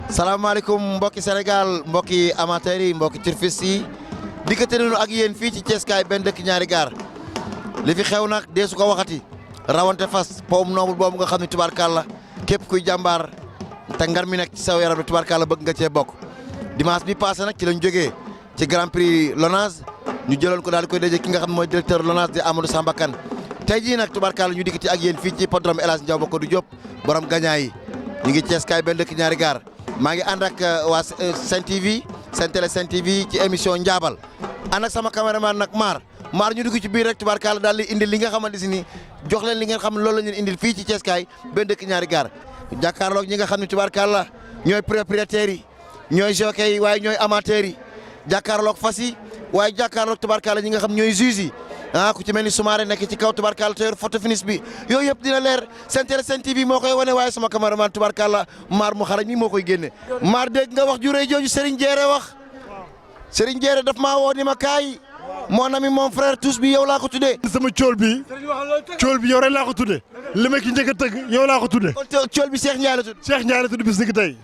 salaamaaleykum mbokki Sénégal mbokki amateurs yi mbokki turfistes yi dikkate nañu ak yéen fii ci Thiès kaay benn dëkk ñaari gaar li fi xew nag dee su ko waxati rawante fas powum noobul boobu nga xam ne tubaarkàlla képp kuy jàmbaar te ngar mi nekk ci saw yaram tubaarkàlla bëgg nga cee bokk dimanche bi passé nag ci lañ jógee ci grand prix Lonase ñu jëloon ko daal di koy déjee ki nga xam ne mooy directeur Lonase di Amadou Samba Kane tey jii nag tubaarkàlla ñu dikkati ak yéen fii ci hippodrome El Hadj Ndiaw Macodou Diop borom gagnant yi ñu ngi Thiès kaay benn dëkk ñaari gaar maa ngi ànd ak waa Sen TV Sen Télé Sen TV ci émission Njaabal ànd ak sama caméraman nag Maar ñu dugg ci biir rek tubaarkàlla daal di indil li nga xamante si ni jox leen li ngeen xam ne loolu la ñu indil fii ci Thiès kaay benn dëkk ñaari gaar jàkkaarloog ñi nga xam ne tubaarkàlla ñooy propriétaires yi ñooy jockey yi waaye ñooy amateurs yi jàkkaarloog fas yi waaye jàkkaarloog tubaarkàlla ñi nga xam ñooy juges yi ku ci mel ni Soumaré nekk ci kaw tubaarkàlla te yor photo finish bi yooyu yëpp dina leer Sen Télé Sen TV moo koy wane waaye sama cameraman tubaarkàlla Maar mu xarañ mi moo koy génne Maar dégg nga wax ju rëy jooju Serigne Diéré wax Serigne Diéré daf maa woo ni ma kaay mon ami mon frère tous bi yow laa ko tuddee. sama cool bi yow rek laa ko tuddee li ma ki njëkk a tëgg yow laa ko tuddee. cool bi Cheikh Ndiaye la tudd. Cheikh Ndiaye la tudd bis ni ki tey.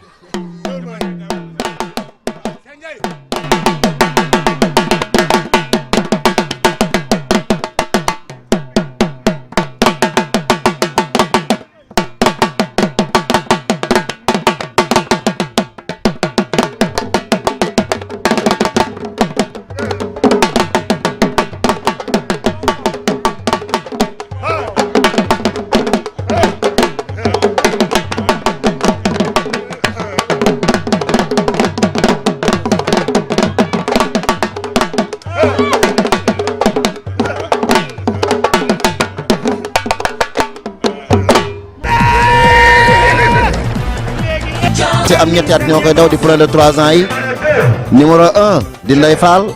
ci am ñetti at ñoo koy daw di plus de 3 ans yi numéro 1 di Ndeye Fall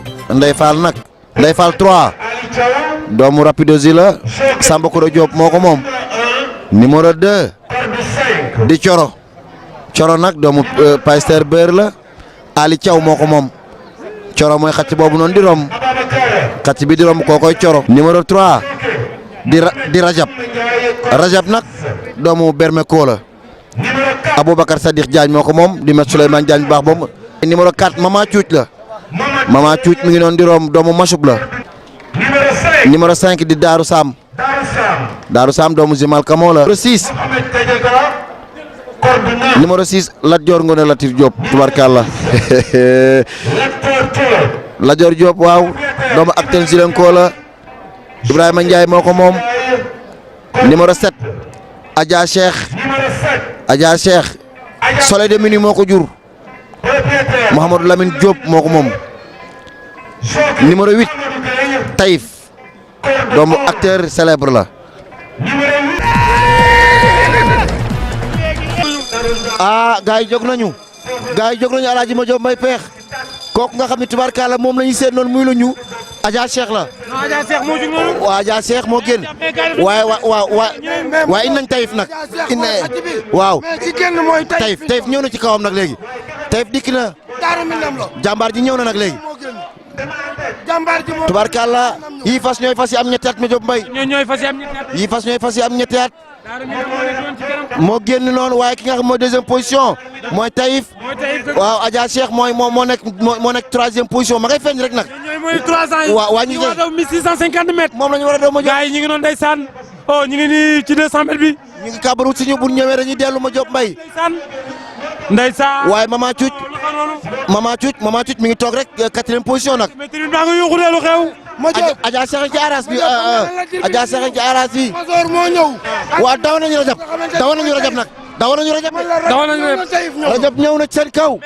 nag Ndeye Fall 3 doomu Rapidosi la Samba Kodo Diop moo ko moom numéro 2 di Coro nag doomu Payster Beurre la Ali Thiaw moo ko moom Coro mooy xacc boobu noonu di rom xacc bi di rom koo koy Coro numéro 3 di Rajab nag doomu Bermeko la Aboubacar Sadikh Diagne moo ko moom di met Souleymane Diagne bu baax boobu numéro 4 Mama Cuuc la Mama Cuuc mi ngi noonu di rom doomu Masub la numéro 5 di Daaru Sam doomu Zimal Kamo la numéro 6 Lat Dior Ngone Latif Diop tubarkalla Lat Dior Diop waaw doomu Acten Silenko la Ibrahima Ndiaye moo ko moom numéro 7 Adja Cheikh Soleil de Mini moo ko jur Mouhamadou Lamine Diop moo ko moom numéro 8 Taïf doomu acteur célèbre la gars yi jóg nañu Alaaji ma Diop Mbaye Peex kooku nga xam ne tubaarkalla moom la ñu seet noonu muy la ñu Adja Cheikh la Adja Cheikh moo jug noonu. waaw Adja Cheikh moo génn waaye in nañ Taïf nag waaw Taïf ñëw na ci kawam nag léegi Taïf dikk na jàmbaar ji ñëw na nag léegi tubaarkalla yii fas ñooy fas yi am ñetti at ma Diop Mbaye yii fas ñooy fas yi am ñetti at moo génn noonu waaye ki nga xam mooy deuxième position mooy Taïf waaw Adja Cheikh moo nekk troisième position ma ngay feeñ rek nag. mooy 3 ans yi waaw ñu war a daw 1650 mètres. moom la ñu war a daw ma Diop. gars yi ñu ngi noonu ndeysaan ñu ngi nii ci 200 mètres bi. ñu ngi kàbbaru si ñu bu ñëwee dañuy dellu ma Diop Mbaye. ndeysaan. waaye Mama Cuuc mi ngi toog rek 4e position nag. mais tribune baa nga yuuxu de lu xew. ma Diop Adja Cheikh ci aras bi Adja Cheikh ci aras bi. Masor moo ñëw. waaw daw nañu Rajab nag. Rajab ñëw na ci seen kaw.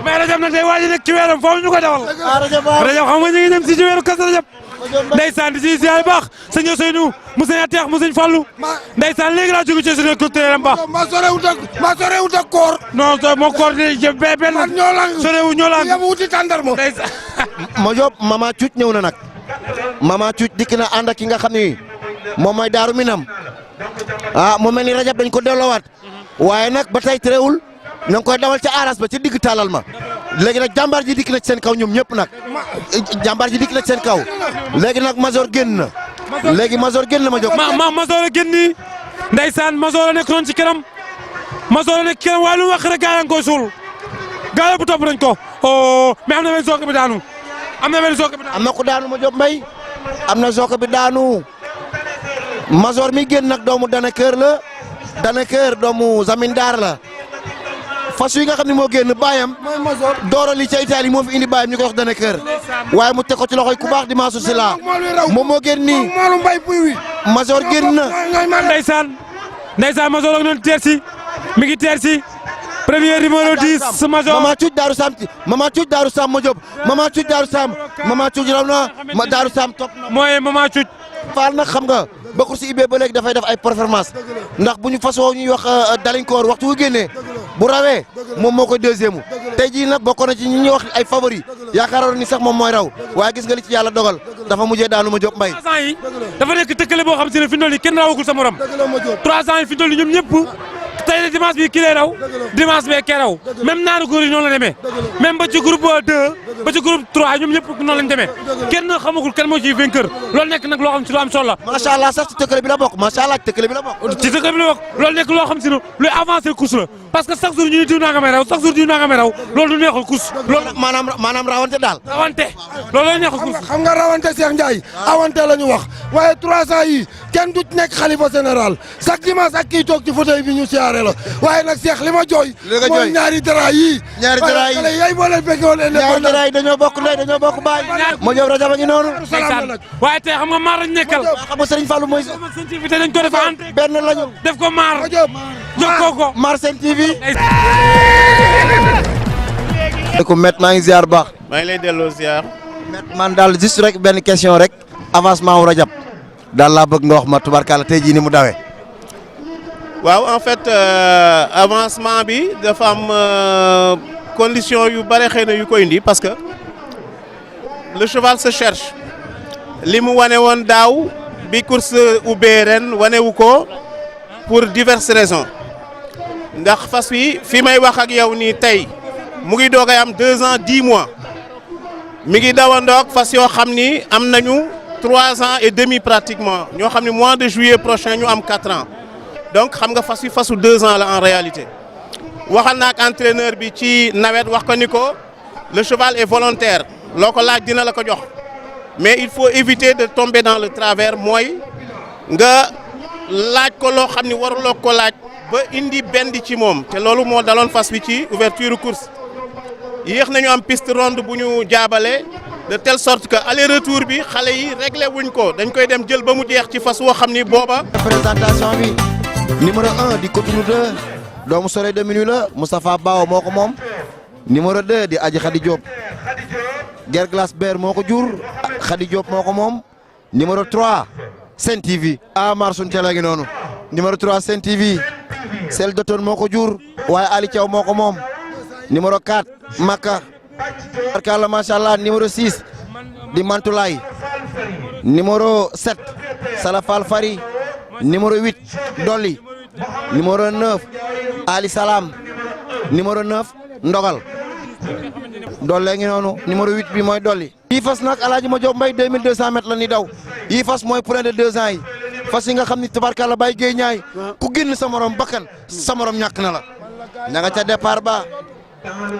mais Rajab nag day waaj a nekk ci weeram foofu ñu ko dawal. Rajab xam nga ñu ngi dem si ci weeru Kazu Rajab. ndeysaan di si ziar baax sëñ Ousseynou mu sëñ Ateex mu sëñ Fallou. ndeysaan léegi laa jóge ci suñu culturel am baax. ma sorewut ak koor. non moo koor di jëm benn. sorewu ñoo lang yam wuti tàndarma. ma Diop Mama Cuuc ñëw na nag Mama Cuuc dikk na ànd ak ki nga xam ni moom mooy Daaru Minam mu mel ni Rajab dañ ko delloowaat waaye nag ba tey terewul na nga koy dawal ca aras ba ca digg taalal ma léegi nag jàmbaar ji dikk na ci seen kaw ñoom ñëpp nag jàmbaar ji dikk na ci seen kaw léegi nag Mazor génn na léegi Mazor génn na ma jóg. Mazor a génn nii ndeysaan Mazor a nekk noonu ci kanam Mazor a nekk ci kanam waaye lu wax rek gaa yaa ngi koy suul gaa bu topp nañ ko oh mais am na benn sook bi daanu am na benn sook bi daanu. am na ku daanu ma Diop Mbaye am na sook bi daanu Major mi génn nag doomu Danakër la Danakër doomu Zamindar la fas yi nga xam ne moo génn baayam dooro li ca Italie moo fi indi baayam ñu koy wax Danakër waaye mu teg ko ci loxoy ku baax di Mansour Sylla moom moo génn nii Major génn na. ndeysaan Major ak noonu teer si mi ngi teer si premier numéro 10 Major Mama Cuuj Daaru Sam Mama Cuuj Daaru Sam ma Diop Mama Cuuj Daaru Sam Mama Cuuj raw na Daaru Sam topp na mooy Mama Cuuj Faal nag xam nga bokkur si IB ba léegi dafay def ay performance ndax bu ñu fasoo ñuy wax dalinkoor waxtu wu génnee bu rawee moom moo koy deuxième tey jii nag bokk na ci ñi ñuy wax ay favori yaakaaroon ni sax moom mooy raw waaye gis nga li ci yàlla dogal dafa mujjee daanu ma Diop Mbaye 3 ans yi dafa nekk tëkkale boo xam si ne fi ndol yi kenn rawagul sa morom 3 ans yi fi ndol yi ñoom ñëpp tey dimanche bi kii lay raw dimanche bee kee raw même naanu góor yi noonu la demee même ba ci groupe 2 ba ci groupe 3 ñoom ñëpp noonu lañ demee kenn xamagul kenn moo ciy vainqueur loolu nekk nag loo xam si lu am solo la. macha allah sax ci tëkkale bi la bokk macha allah ci tëkkale bi la bokk. ci tëkkale bi la bokk loolu nekk loo xam si ne luy avancer course la parce que chaque jour ñu diw naa nga may raw chaque jour diw naa nga may raw loolu du neexul course. loolu maanaam rawante daal. rawante loolu la neexul course. xam nga rawante Cheikh Ndiaye awante la ñu wax waaye 300 yi kenn du nekk xalifa général chaque dimanche ak kii toog ci fauteuil bi ñu siyaare la waaye nag Cheikh li ma jooy. mooy ñaari dara yi. ñaari dara yi waaye yaay boo leen fekkee woon ñaari dara yi dañoo bokk ndey dañoo bokk baay. ma Diop rajo ba ngi noonu. waaye tey xam nga maar lañ nekkal. xam nga Serigne Fallou mooy. Sen TV dañ ko def entrée. benn lañu. def ko maar. jokkoo ko maar Sen TV. ko met maa ngi ziar baax. maa ngi lay delloo ziar. met man daal juste rek benn question rek avancement wu Rajab daal laa bëgg nga wax ma tubarkalla tey jii ni mu dawee. waaw en fait avancement bi dafa am condition yu bare xëy na yu ko indi parce que le cheval se cherche li mu wane woon daaw bi course ubbee ren wane wu ko pour diverses raisons ndax fas wi fi may wax ak yow nii tey mu ngi doogay am 2 ans 10 mois mi ngi dawandoog fas yoo xam ni am nañu 3 ans et demi pratiquement ñoo xam ni mois de juillet prochain ñu am 4 ans. donc xam nga fas wi fasu 2 ans la en réalité waxal naa ak entraîneur bi ci nawet wax ko ni ko le cheval est volontaire loo ko laaj dina la ko jox mais il faut éviter de tomber dans le travers mooy nga laaj ko loo xam ni waruloo ko laaj ba indi benn ci moom te loolu moo daloon fas wi ci ouverture course yéex nañu am piste ronde bu ñu jaabale de telle sorte que aller retour bi xale yi réglé wuñ ko dañ koy dem jël ba mu jeex ci fas woo xam ni booba. présentation bi. numéro 1 di Cotonou 2 doomu Soleil de Minuit la Moustapha Bao moo ko moom numéro 2 di Aji Khady Diop Gerglas Beer moo ko jur Khady Diop moo ko moom numéro 3 Sen TV Amar suñu teel a ngi noonu numéro 3 Sen TV Sel Doton moo ko jur waaye Ali Thiaw moo ko moom numéro 4 Makka barkalla macha allah numéro 6 di Mantulaay numéro 7 Salafal Fari numéro 8 Dolly numéro 9 Ali Salam numéro 9 Ndogal Dolle ngi noonu numéro 8 bi mooy Dolly. yii fas nag Alaaji ma Diop Mbaye 2200 mètres la ni daw yii fas mooy point de 2 ans yi fas yi nga xam ni tabarkalla Baye Guèye ñaay ku génn sa morom bakkan sa morom ñàkk na la ña nga ca départ ba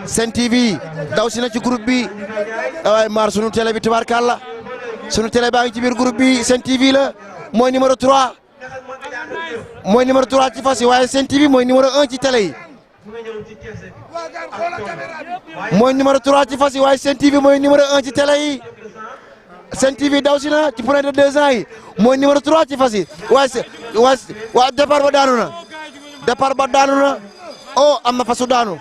Sen TV daw si na ci groupe bi waaye maar sunu télé bi tabarkalla sunu télé baa ngi ci biir groupe bi Sen TV la mooy numéro 3. mooy numéro 3 ci fas yi waaye Sen TV mooy numéro 1 ci télé yi mooy numéro 3 ci fas yi waaye Sen TV mooy numéro 1 ci télé yi Sen TV daw si na ci point de 2 ans yi mooy numéro 3 ci fas yi waaye départ ba daanu na départ ba daanu na oh am na fasu daanu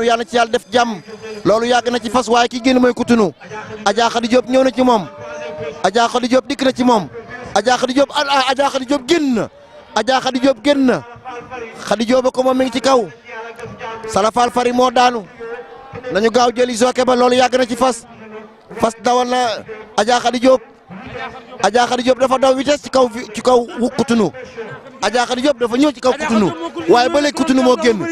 yàlla na ci yàlla def jàmm loolu yàgg na ci fas waaye ki génn mooy Cotonou Adja Khady Diop ñëw na ci moom Adja Khady Diop dikk na ci moom. Adja Khady Diop Adja Khady Diop génn na Adja Khady Diop génn na Khady Diop ko moom mi ngi ci kaw Salafal Fari moo daanu nañu gaaw jëli jockey ba loolu yàgg na ci fas dawal na Adja Khady Diop dafa daw vitesse ci kaw Cotonou Adja Khady Diop dafa ñëw ci kaw Cotonou waaye ba léegi Cotonou moo génn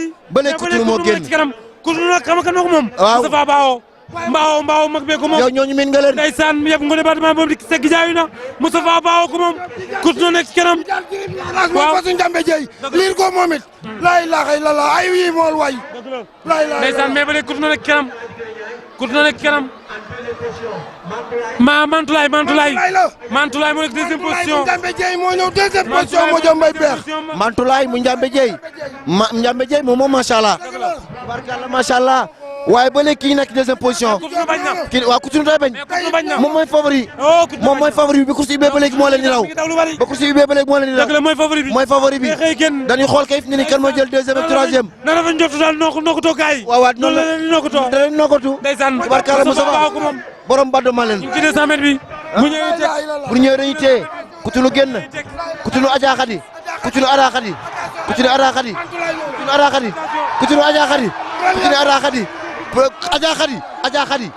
Cotonou nag xam nga kan moo ko moom. waaw Moustapha Bao mbaaw mag bee ko moom yow ñooñu min nga leen ndeysaan yëpp nga département boobu di segg jaayu na Moustapha Baaw ko moom kut na nekk ci kanam waaw fasu njambe jeey liir ko moom it laa ilaaha illallah ay wii mool way laa ilaaha ndeysaan mais ba léegi kut na nekk kanam Mantulaay moo nekk deuxième position njambe jeey moo ñëw deuxième position moo jom mbay peex Mantulaay mu Njambe Jeey Njambe Jeey moom macha allah barkalla macha allah waaye ba léegi kii nekk deuxième position kii waaw Kutunu day bañ moom mooy favori bi course yi ba léegi moo leen di raw ba course yi ba léegi moo leen di raw mooy favori bi dañuy xool kayif ni kan moo jël deuxième ak troisième na dafa njortu daal nokkutoo gaay waaw waaw noonu la nokkutoo da leen nokkatu barkalla Moustapha borom Baddo Malène ci 200 mètres bi mu ñëwee teg bu ñëwee dañuy téye Kutunu génn Kutunu Adja Khady Kutunu Ada Khady Kutunu Ada Khady Kutunu Ada Khady Kutunu Adja Khady Kutunu Ada Khady Adja Khady